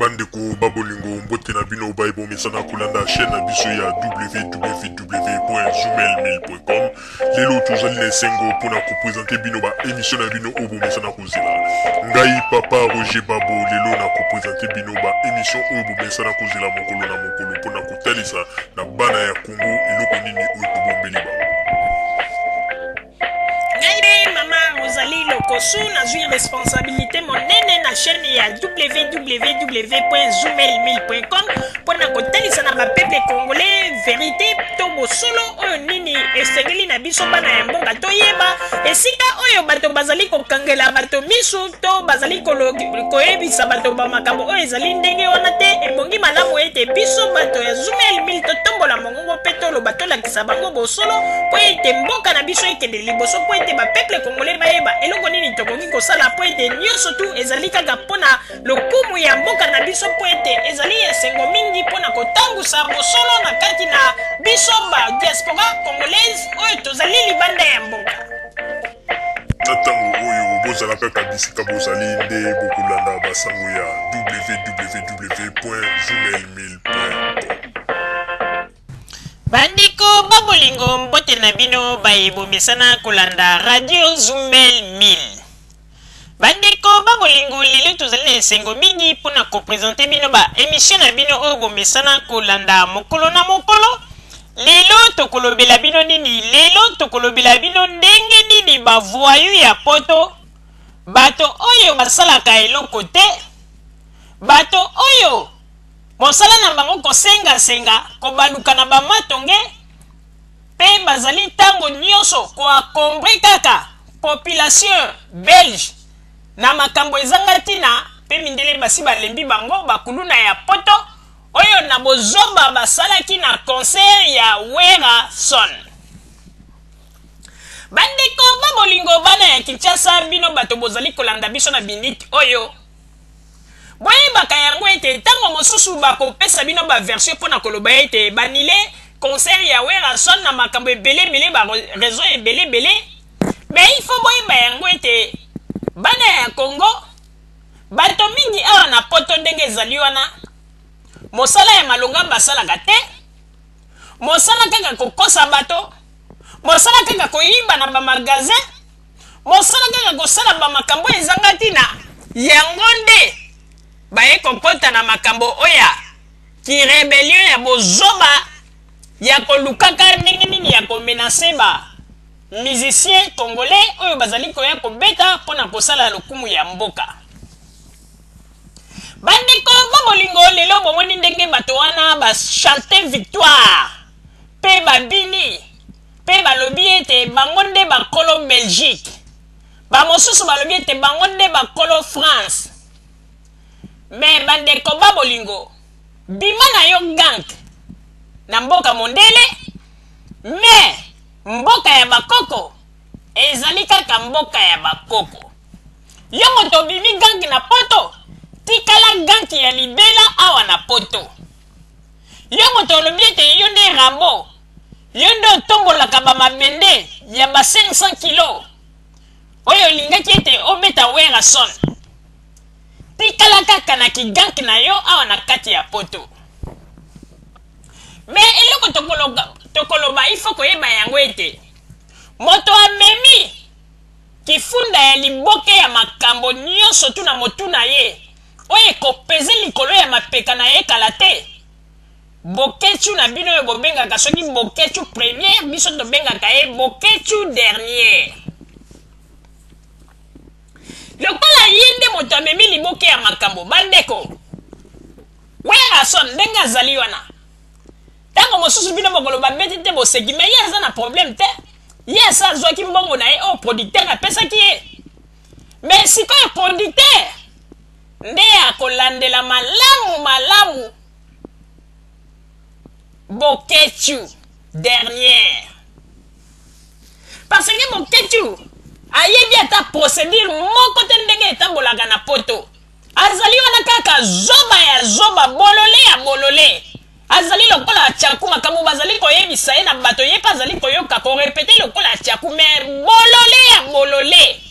Bandeko ba bolingo, mbote na bino baye bomesana kolanda chaîne na biso ya www.zoomail1000.com. Lelo tozali na esengo mpona kopresente bino ba emission na bino oyo bomesana kozela. Ngai papa Roger Babo lelo na kopresente bino ba emission oyo bomesana kozela mokolo na mokolo mpona kotalisa na bana ya Congo eloko nini oyo tobombeli bango. Ngai mpe mama Rosalie Lokosu nazwi responsabilité monene na chaîne ya www.zoomail1000.com mpo na kotalisa na bapeuple congolais verité to bosolo oyo nini esengeli na biso bana ya mboka toyeba esika oyo bato bazali kokangela bato misu to bazali koyebisa bato ba makambo oyo ezali ndenge wana te. Ebongi malamu ete biso bato ya Zoomail 1000 totombola mongongo mpe toloba, tolakisa bango bosolo mpo ete mboka na biso ekende liboso, mpo ete bapeuple congolais bayeba eloko nini tokoki kosala, mpo ete nyonso tu ezali kaka mpo na lokumu ya mboka na biso, mpo ete ezali esengo mingi mpo na kotangusa bosolo na kati na biso ba diaspora congolaise oyo tozali libanda ya mboka. Na ntango oyo bozala kaka bisika bozali nde bokolanda basango ya www.zoomail1000.com. Bandeko ba bolingo, mbote na bino baye bomesana kolanda radio Zumel 1000. Bandeko ba bolingo, lelo tozali na esengo mingi mpo na kopresente bino ba emission na bino oyo bomesana kolanda mokolo na mokolo. Lelo tokolobela bino nini? Lelo tokolobela bino ndenge nini ba voyous ya poto, bato oyo basalaka eloko te, bato oyo mosala na bango kosengasenga, kobaluka na ba matonge, mpe bazali ntango nyonso koakombre kaka population belge na makambo ezanga ntina, mpe mindele basi balembi bango, bakuluna ya poto oyo na bozoba basalaki na concert ya Werrason. Bandeko ba bolingo, bana ya Kinshasa, bino bato bozali kolanda biso na minute oyo, boyebaka yango ete ntango mosusu bakopesa bino ba version mpo na koloba ete banile concert ya Werrason na makambo ebele ebele, ba raison ebele ebele. Mais il faut boyeba yango ete bana ya Congo, bato mingi awa na poto ndenge ezali wana, mosala ya malonga basalaka te, mosala kaka kokosa bato, mosala kaka koyiba na ba magasin, mosala kaka kosala ba makambo ezanga ntina. Yango nde baye kokota na makambo oyo ya kirebellion ya bozoba ya kolukaka ndenge nini ya komenase ba musicien congolais oyo bazali koya kobeta mpo na kosala lokumu ya mboka. Bandeko ba bolingo, lelo bomoni ndenge bato wana ba chante victoire mpe babini mpe balobi ete bango nde bakolo Belgique, bamosusu balobi ete bango nde bakolo France. Me bandeko ba bolingo, bima na yo gank na mboka mondele, me mboka ya bakoko ezali kaka mboka ya bakoko. Yo moto obimi gank na poto, tikala gank ya libela awa na poto. Yo moto olobi ete yo nde Rambo, yo nde otombolaka ba mabende ya ba 500 kilo oyo olingaki ete obeta Werrason, tikala kaka na kigank na yo awa na kati ya poto. Me eloko tokoloba, il faut koyeba yango ete moto amemi kifunda ya liboke ya makambo nyonso tu na motu na ye oyo ekopeze likolo ya mapeka na ye kala te. Boketshu na bino oyo bobengaka soki Boketshu première, biso tobengaka ye Boketshu dernière. Lokola ye nde moto amemi liboke ya makambo, bandeko, Werrason ndenge azali wana, ntango mosusu bino bokoloba beti te boseki, me ye aza na problème te. Ye asa azwaki mbongo na ye oyo producteur apesaki ye. Me sikoyo producteur nde akolandela malamu malamu Boketshu dernière, parce que Boketshu ayebi ata procédure moko te ndenge etambolaka na poto. Azali wana kaka zoba ya zoba, bolole ya bolole. Azali lokola Achaku, makambo bazali koyebisa ye na bato ye mpe azali koyoka korepete lokola Achaku, me bolole ya bolole.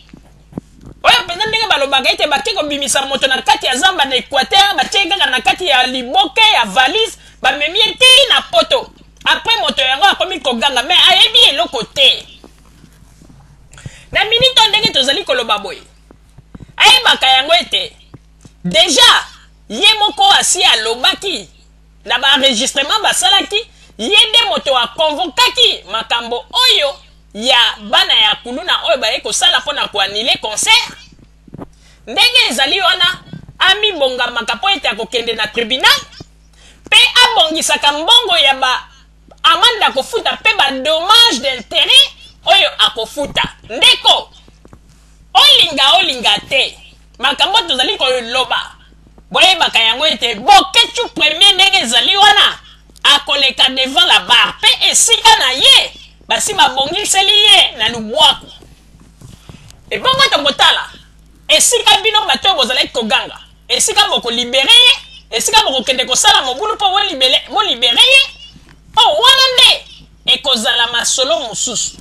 Oyo mpenza ndenge balobaka ete bake kobimisa moto na kati ya zamba na Equateur, batie kaka na kati ya liboke ya valise, bamemi ye ti na poto. Après moto yango akomi koganga, mais ayebi eloko te. Na minute oyo ndenge tozali koloba boye, ayebaka yango ete deja ye moko asi alobaki na ba enregistrement basalaki, ye nde moto akonvokaki makambo oyo ya bana ya kuluna oyo baye kosala mpo na koanile concert. Ndenge ezali wana, amibongamaka mpo ete akokende na tribunal mpe abongisaka mbongo ya ba amande akofuta mpe ba dommage d'intérêt oyo akofuta. Ndeko, olinga olinga te, makambo tozali koloba, boyebaka yango ete Boketshu premier ndenge ezali wana akoleka devant la barre, mpe esika na ye basi babongiseli ye na lubwaku. Ebongo tokotala esika bino bato oyo bozalaki koganga, esika bokolibere ye, esika bokokende kosala mobulu mpo bolibere ye, mpo wana nde ekozala masolo mosusu.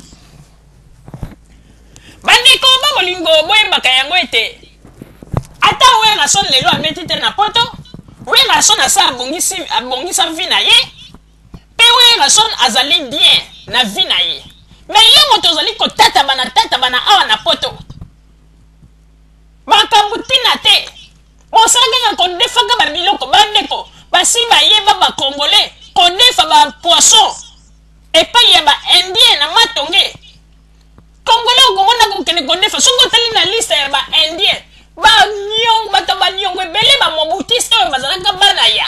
Bandeko ba bolingo, boyebaka yango ete ata Werrason lelo abeti te na poto, Werrason asa abongisi, abongisa vie na ye, mpe Werrason azali bien na vie na ye. Me yo moto ozali kotatabana tatabana awa na poto, makambo ntina te, bosala kaka kodefaka babiloko. Bandeko basi bayeba bakongole kodefa ba poisson epai ya ba indien na matonge. Congolais okomona kokende kodefa, soki otali na liste ya ba indien, baniongo, bato ya baniongo ebele, ba mobutiste oyo bazalaka bana ya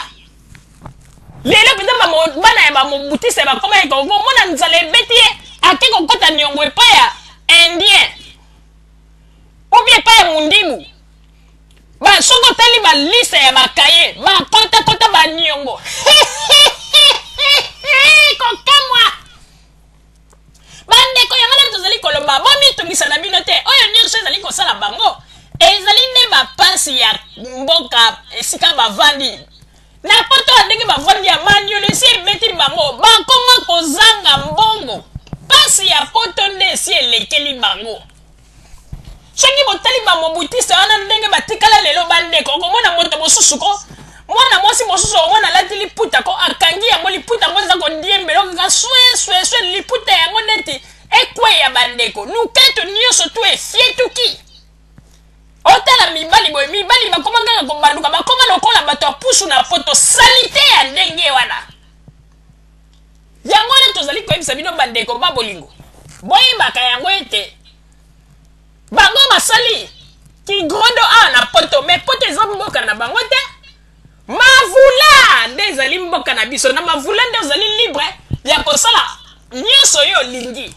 lelo mpenza, bana ya bamobutiste bakomaki komona nzala ebeti ye, ake kokota niongo epai ya indien ou bien epai ya mundibu. Ba soki otali ba liste ya bakaye bakotakota baniongo kokamwa. Bandeko, yango nde tozali koloba, bomitungisa na bino te. Oyo nyonso ezali kosala bango ezali nde bapasi ya mboka esika bavandi na poto ya ndenge bavandi ya maniolo esi ebeti bango, bakoma kozanga mbongo. Pasi ya poto nde esi elekeli bango. Soki botali bamobutiste wana ndenge batikala lelo, bandeko, okomona moto mosusu ko mwana mwasi mosusu okomona alati liputa ko akangi yango, liputa yango eza kodiembela kaka swe swe swe, liputa yango neti ekweya. Bandeko, luketo nyonso tu efietuki. Otala mibali boye, mibali bakoma kaka kobaluka, bakoma lokola bato ya pusu na poto, salite ya ndenge wana. Yango wana tozali koyebisa bino bandeko ba bolingo, boyebaka yango ete bango basali kigrondo awa na poto, me poto eza mboka na bango te. Mavula nde ezali mboka na biso. Na mavula nde ozali libre ya kosala nyonso oyo olingi,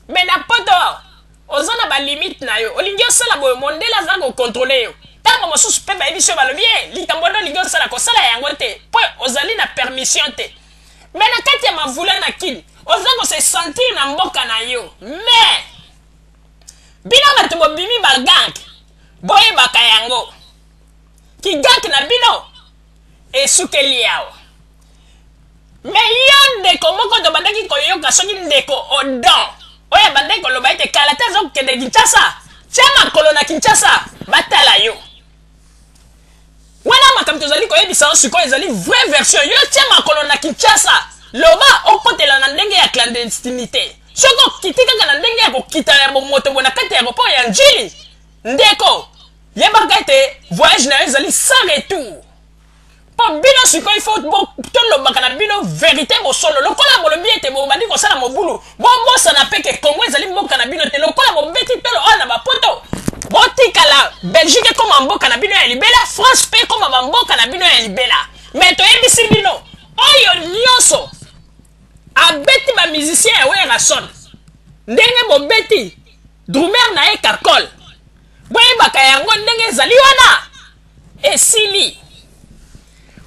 me na poto awa oza na balimite na yo. Olingi osala boye, mondele aza kokontrole yo. Ntango mosusu mpe bayebisi yo, balobi ye likambo nde olingi osala, kosala yango te mpo ozali na permission te. Me na kati ya mavula na kini oza kose sentir na mboka na yo. Me bino bato bobimi bagank, boyebaka yango, kigank na bino esukeli awa. Me yo ndeko moko tobandaki koyoka, soki ndeko Odon oyo abandaki koloba ete kala te aza kokende Kinshasa, tia makolo na Kinshasa batala yo. Wana makambo tozali koyebisa yo sikoyo ezali vraie version. Yo tia makolo na Kinshasa, loba okotela na ndenge ya clandestinité. Soki okiti kaka na ndenge ya kokita ya bomoto bo na kati ya aéroport ya Ndjili, ndeko, yebaka ete voyage na yo ezali sans retour. Mpo bino sikoyo ifo tolobaka na bino verite, bosolo. Lokola bolobi ete bobandi kosala mobulu, bobosana mpe ke Kongo ezali mboka na bino te. Lokola bobeti tolo oyo na bapoto, botikala Belgique ekoma mboka na bino ya libela, France mpe ekoma bamboka na bino ya libela. Me toyebisi bino, oyo nyonso abeti bamusicien ya Werrason ndenge bobeti drumer na ye Kakol, boyebaka yango ndenge ezali wana esili.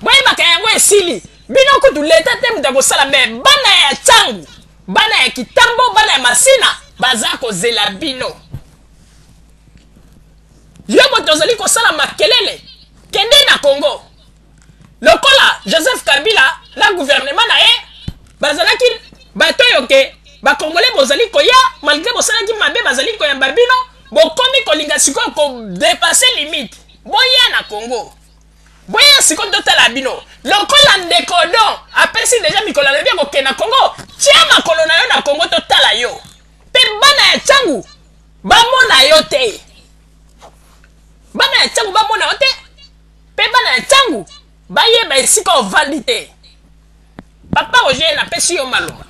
Boyebaka yango esili. Bino kutu leta te moto akosala, me bana ya Tshangu, bana ya Kitambo, bana ya Masina baza kozela bino. Yo moto ozali kosala makelele, kende na Congo. Lokola Joseph Kabila na gouvernement na ye bazalaki bato oyo ke bakongole bozali koya, malgre bosalaki mabe, bazali koyamba bino, bokomi kolinga sikoyo kodepase limite. Boya na Congo, boya. Yaka sikoyo totala bino. Lokola ndeko Odon apesi deja mikolo alobi akokende na Congo, tia makolo na yo na Congo totala yo. Pe bana ya Tshangu bamona yo te. Bana ya Tshangu bamona yo te. Pe bana ya Tshangu bayeba esika ovandi te. Papa Roger napesi yo maloba.